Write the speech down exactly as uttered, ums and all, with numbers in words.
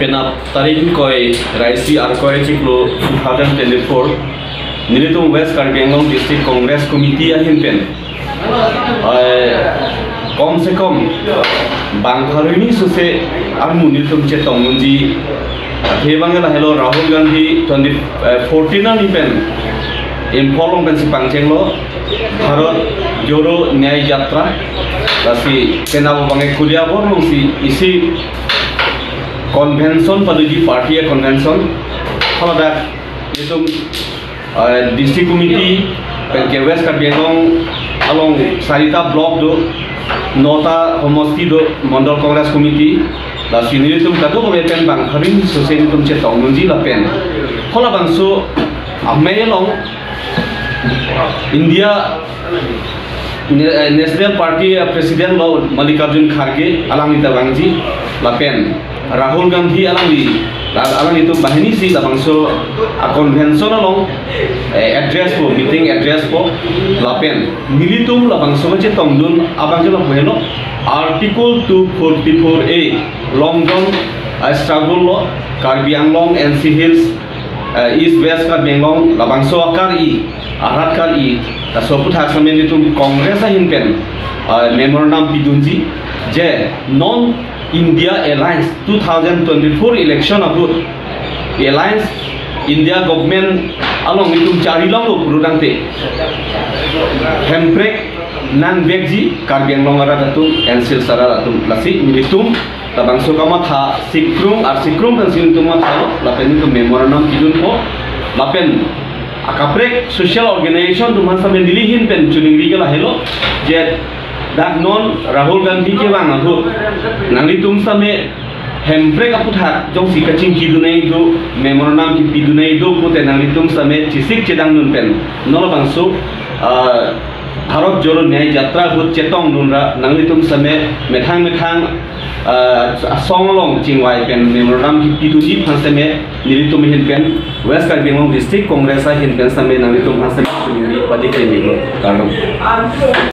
Penap tarik ingkoi ra isi Arkoi achiklo two thousand twenty-four, nelitum West Karbi Anglong District Congress Committee ahin pen, eh, kom se kom bang pharo hini sose armu nelitum chetong nangji. Athe bang lahelo, Rahul Gandhi twenty, eh, fourteen arni pen Imphal along pensi pangchenglo Bharat Jodo Nyay Yatra. Lasi penap abang ke Koliabor alongsi isi convention padoji, party a convention. Haladak nelitum, eh, district committee, penke West Karbi Anglong along sarita block do, nota homosti do, Mandal Congress Committee. Lasi nelitum kadokave pen bang pharo hini sose nelitum chetong nangji lapen halabangso amei along India Ne-, eh, National Party, eh, President lo Mallikarjun Kharge, alangli ta vangji, lapen Rahul Gandhi alangli, la-, alanglitum banghini si labangso a convention along, eh, address po, meeting address po, lapen nelitum labangso kachetongdun abang ke lapu helo, Article two forty-four A, Long John, eh, struggle lo, Karbi Anglong, N C Hills, eh, East West Karbi Anglong, labangso akar-i, arat kar-i, laso aputhak same nelitum Congress ahin pen, eh, memorandum pidunji, je non India Alliance two thousand twenty-four election ahut Alliance India government along nelitum chari longlo purudangte, Hemprek nangvekji Karbi Anglong arat atum, N C Hills arat atum, lasi nelitum labangso kamatha sikrung, ar sikrung pensi nelitum mathalo, lapen nelitum memorandum pidunpo, lapen akaprek social organization atum aphan same neli ahin pen choningri ke lahelo, je dak non Rahul Gandhi kevang ahut nanglitum same Hemprek aputhak jongsi kachingkidun nangji do, memorandum kipidun nangji do pute nanglitum same chesik chedangdun pen non labangso, ah, Bharat Jodo Nyay Yatra ahut chetongdun ra nanglitum same methang methang, ah, asong along chingvai pen memorandum kipidunji aphan same nelitum ahin pen, West Karbi Anglong District Congress ahin pen same nanglitum aphan same choningri padi klemilo. Kardom.